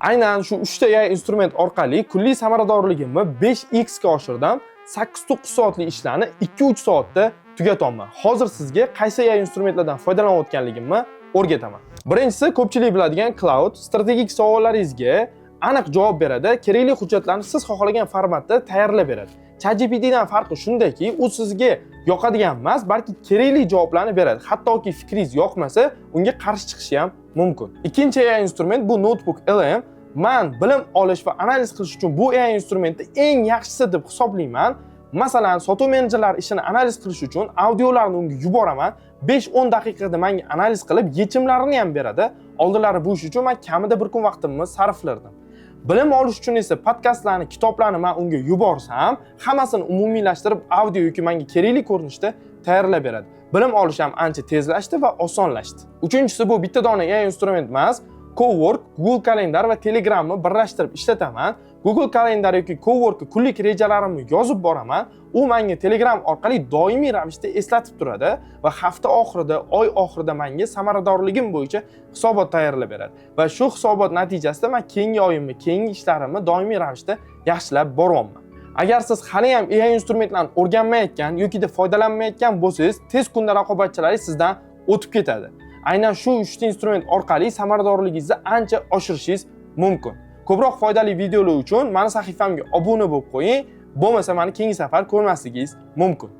Aynan shu 3 ta AI instrument orqali kunlik samaradorligimni 5x ga oshirdim. 8-9 soatlik ishlarni 2-3 soatda tugatyapman. Hozir sizga qaysi AI instrumentlardan foydalanayotganligimni o'rgataman. Birinchisi ko'pchilik biladigan Claude. Strategik savollaringizga aniq javob beradi, kerakli hujjatlarni siz xohlagan formatda tayyorlab beradi. ChatGPTdan farqi shundaki, u sizga yoqadigan emas, balki kerakli javoblarni beradi. Hattoki fikringiz yoqmasa, unga qarshi chiqishi ham mumkin. Ikkinchi AI instrument bu Notebook LM. Man bilim olish va analiz qilish uchun bu AI instrumentni eng yaxshisi deb hisoblayman. Masalan, sotuv menejerlar ishini analiz qilish uchun audiolarni unga yuboraman. 5-10 daqiqada menga analiz qilib, yechimlarini ham beradi. Oldinlari bu ish uchun men kamida bir kun vaqtimni sarflardim. Bilim olish uchun esa podkastlarni, kitoblarni men unga yuborsam, hammasini umumiylashtirib, audio yoki menga kerakli ko'rinishda tayyorlab beradi. Bilim olish ham ancha tezlashdi va osonlashdi. Uchinchisi bu bitta dona AI instrument emas, Cowork, Google Calendar va Telegramni birlashtirib ishlataman. Google Calendar yoki Cowork kunlik rejalarimni yozib boraman. U menga Telegram orqali doimiy ravishda eslatib turadi va hafta oxirida, oy oxirida menga samaradorligim bo'yicha hisobot tayyorlab beradi. Va shu hisobot natijasida men keyingi oyimni, keyingi ishlarimni doimiy ravishda yaxshilab boryapman. Agar siz hali ham AI instrumentlarni o'rganmayotgan yokida foydalanmayotgan bo'lsangiz, tez kunda raqobatchilaringiz sizdan o'tib ketadi. Aynan shu uchta instrument orqali samaradorligingizni ancha oshirishingiz mumkin. Ko'proq foydali videolar uchun mani sahifamga obuna bo'lib qo'ying, bo'lmasa mani keyingi safar ko'rmasligingiz mumkin.